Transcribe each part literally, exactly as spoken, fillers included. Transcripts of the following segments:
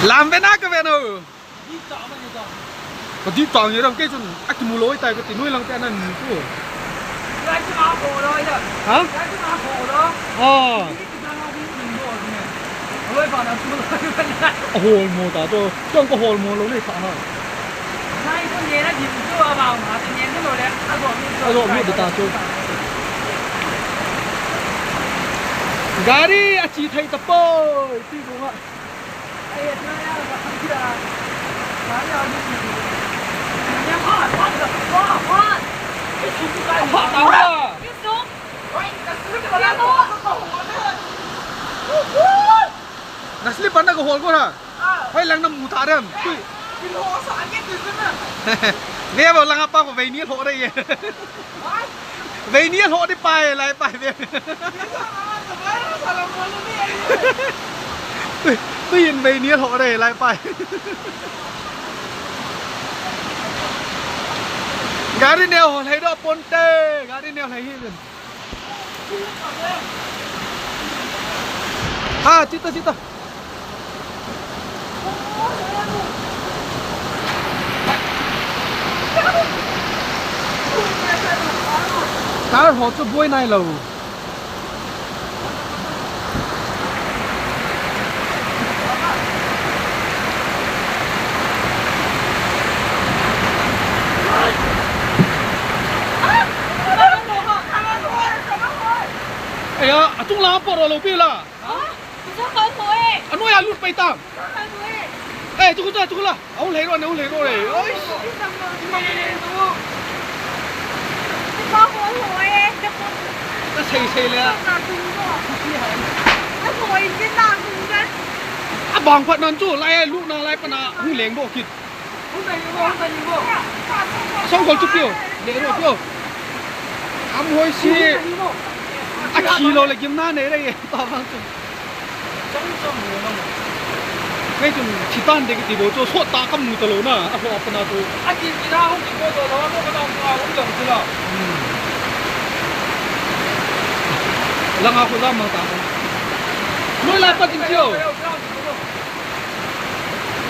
Lam ve na ka ve no. Ka di tang ye dam kei chun. A kimu lou tai ka ti noi lang te anan mu chu. Ha? Ah. A hol mo ta chu. Chong ka hol mo lou le sa ha. A zo mo ta chu. Gari a chi thei ta poi. Ti ko ma. Na slipper na ka hol ko ha. Hoi lang na mu ta dem. Tui. Ve bo lang apa ko ve ni ho re ye. Veini a lhoh di pai, lai pai ve. Tui, tui in veini a lhoh di, lai pai. Gari neo lhai do ponte, gari neo lhai hi. Ha, chita, chita. Car ho chu boi nai lou. Aya, atung la por lou pi la. Anoi a lut pai tam. Eh, chu chu chu la. Au lei ro ne, au lei ro le. Oi. Ka sei sei le. Abang phat nan chu lai lu na lai pana hung leng bo kit. Song kol chu pio. Le ro pio. Am hoi si. A khi lo le gim na nei re. Ta bang chu. Kei chun thi tan de kiti bo chu sot ta ka mu ta lou na, a ho apna chu. A ti ti na hung ti bo to lo, mo ka dang ka hung dang chu la. Hmm. Langa ko la ma ta. Noi lai pa tin tio.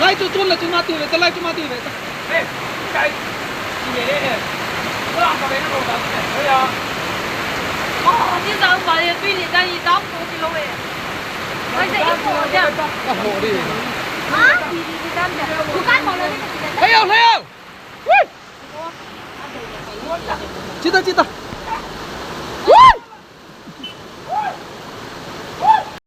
Lai chu chun la chu ma ti ve ta, lai chu ma ti ve ta. Lhai o, lhai o. Chita, chita.